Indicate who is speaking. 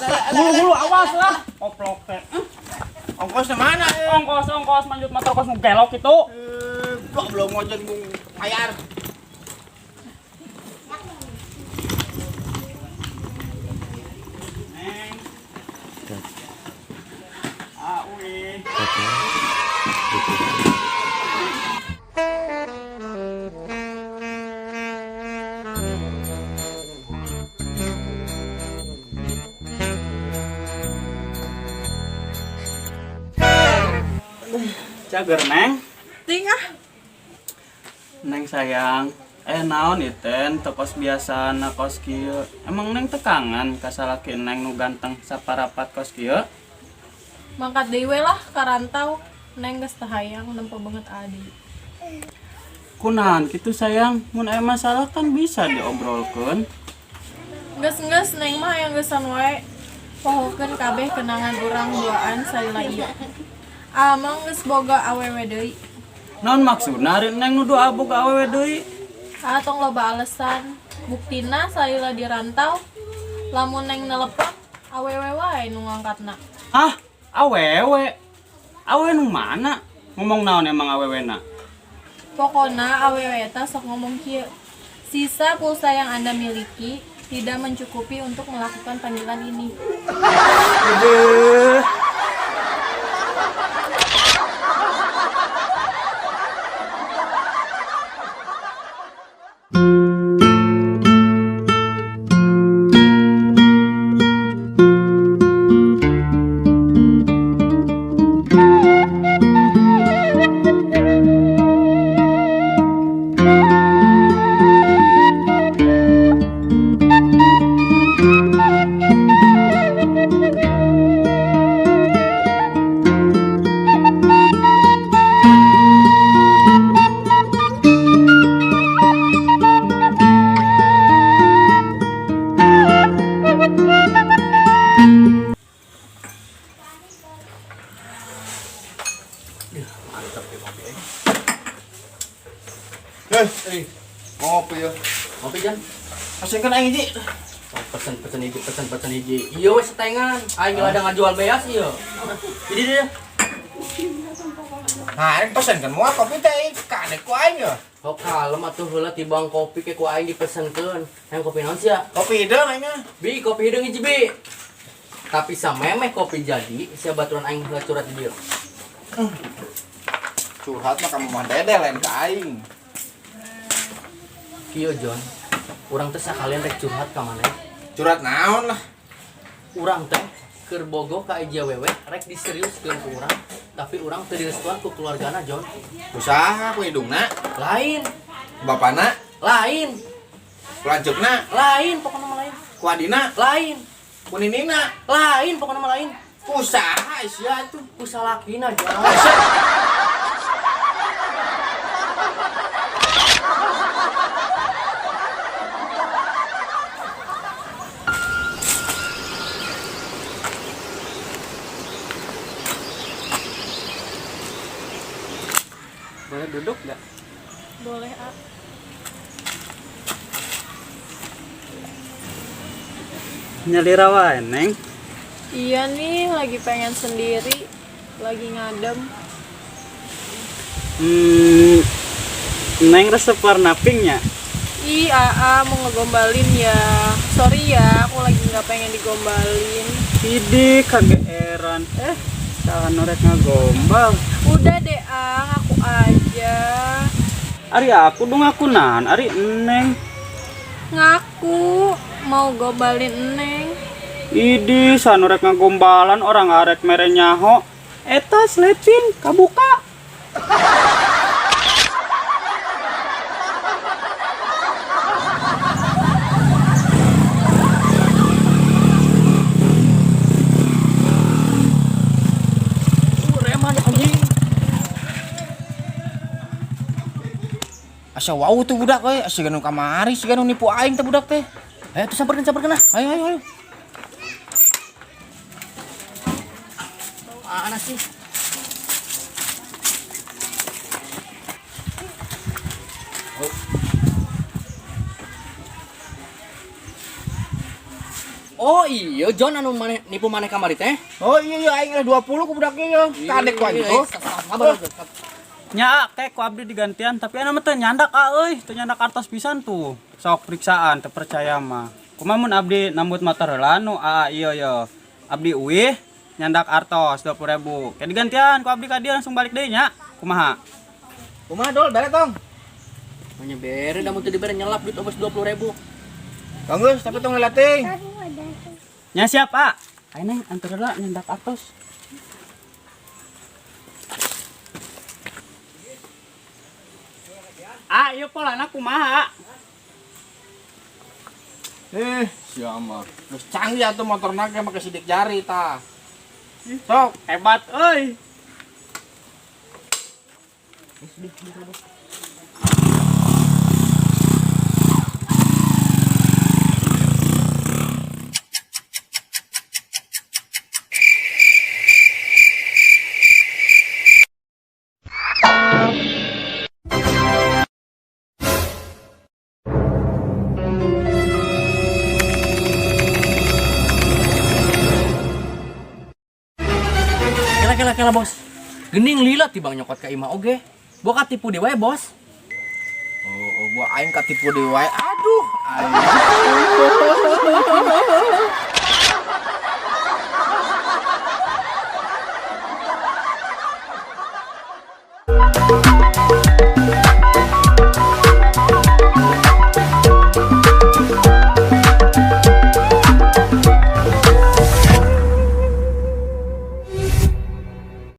Speaker 1: Hulu-hulu awas lah. Koplok teh.
Speaker 2: Ongkosnya mana? Eh?
Speaker 1: Ongkos ongkos lanjut motor kos nu gelok itu.
Speaker 2: Eh, kok belum ngojek bung bayar.
Speaker 1: Neng. Ah, uih. Cager, Neng.
Speaker 3: Ting ah.
Speaker 1: Neng sayang. Eh naon iten teu kos biasa na kos kieu. Emang Neng teu kangen ka salaki Neng nu ganteng saparapat kos kieu?
Speaker 3: Mangkat deui we lah ka rantau. Neng geus teu hayang nempo banget adi.
Speaker 1: Kunaon kitu sayang, mun aya masalah kan bisa diobrolkeun.
Speaker 3: Geus-geus Neng mah hayang geusan wae. Pohokeun kabeh kenangan urang duaan salila ieu. Amang geus boga awewe deui.
Speaker 1: Naon maksudna ari Neng nuduh aboga awewe deui?
Speaker 3: Ah, tong loba alasan. Buktina salila di rantau, lamun Neng nelepon, awewe wae nu ngangkatna.
Speaker 1: Hah? Awewe? Awewe nu mana? Ngomong naon emang awewena?
Speaker 3: Pokona awewe eta sok ngomong kieu. Sisa pulsa yang Anda miliki tidak mencukupi untuk melakukan panggilan ini.
Speaker 1: Aduh.
Speaker 4: Mantap ya kopi.
Speaker 2: Eh, eh, ngopi ya.
Speaker 4: Ngopi kan?
Speaker 2: Asing kan aing hiji.
Speaker 4: Oh, pesen pesen hiji, pesen pesen hiji. Iya wes setengan. Aing ada ngajual beas iya. Ini dia.
Speaker 2: Nah, aing pesen kan moal kopi teh kadek ku aing ya.
Speaker 4: Oh kalem atuh heula tibang kopi ke ku aing dipesenkeun. Hayang kopi naon sia?
Speaker 2: Kopi hideung aing mah.
Speaker 4: Bi, kopi hideung hiji bi. Tapi samemeh kopi jadi, sia baturan aing heula curhat di dieu.
Speaker 2: Curhat mah kamu mah dede lain ka aing.
Speaker 4: Kieu Jon, urang teh sakalian rek curhat ka maneh.
Speaker 2: Curhat naon lah.
Speaker 4: Urang teh keur bogoh ka hiji awewe rek diseriuskeun ku urang, tapi urang teu direstuan ku keluargana Jon.
Speaker 2: Usaha ku hidungna,
Speaker 4: Lain,
Speaker 2: bapana,
Speaker 4: lain,
Speaker 2: ku lanceukna,
Speaker 4: lain pokona mah lain.
Speaker 2: ku adina,
Speaker 4: Lain,
Speaker 2: ku ninina.
Speaker 4: lain pokona mah lain.
Speaker 2: Ku saha sia atuh.
Speaker 4: Ku salakina Jon.
Speaker 1: Boleh duduk gak?
Speaker 3: Boleh, ah.
Speaker 1: Nyalira wae, Neng.
Speaker 3: Iya nih, lagi pengen sendiri, lagi ngadem.
Speaker 1: Hmm, Neng resep warna pinknya.
Speaker 3: Ih, Aa mau ngegombalin ya. Sorry ya, aku lagi nggak pengen digombalin.
Speaker 1: Idih kageeran. Eh, salah norek ngagombal.
Speaker 3: Udah deh, A, ngaku aja.
Speaker 1: Ari aku dong aku nahan, ari Neng.
Speaker 3: Ngaku mau gombalin Neng.
Speaker 1: Idih, sanorek ngagombalan orang arek mere nyaho. Eta slepin kabuka.
Speaker 4: Reman anjing.
Speaker 2: Asa wau tuh budak euy, asa nu kamari, siga nu nipu aing teh budak teh.
Speaker 4: Ayo tuh samperkeun samperkeun ah.
Speaker 2: Ayo ayo ayo.
Speaker 4: Anak sih. Oh iya, John anu maneh nipu maneh kamari teh.
Speaker 2: Oh iya iya aing lah 20 ku budak ieu. Kadek ku aing tuh.
Speaker 4: Sabar.
Speaker 1: Nya kayak ku abdi digantian tapi anu mah teu nyandak ah euy, teu nyandak artos pisan tuh. Sok periksaan teu percaya mah. Kumaha mun abdi nambut motor heula nu aa ieu yo. Abdi uih nyandak artos 20.000. Kayak digantian ku abdi ka dieu langsung balik deui nya. Kumaha?
Speaker 2: Kumaha dol bere tong.
Speaker 4: Manya bere da mun teu dibere nyelap duit obos 20.000.
Speaker 2: Tong geus tapi tong lelating.
Speaker 1: Nya siap, ah. Ayo neng antar heula nyandak artos. Ah, ieu polana kumaha?
Speaker 2: Eh, sia mah. Geus canggih atuh motorna ge make sidik jari tah. Sok.
Speaker 1: Hebat euy.
Speaker 4: Kela kela kela bos. Gening lila tibang nyokot ka imah oge. Boka tipu deui wae bos.
Speaker 2: Oh, oh gua aing katipu deui wae. Aduh. Aing.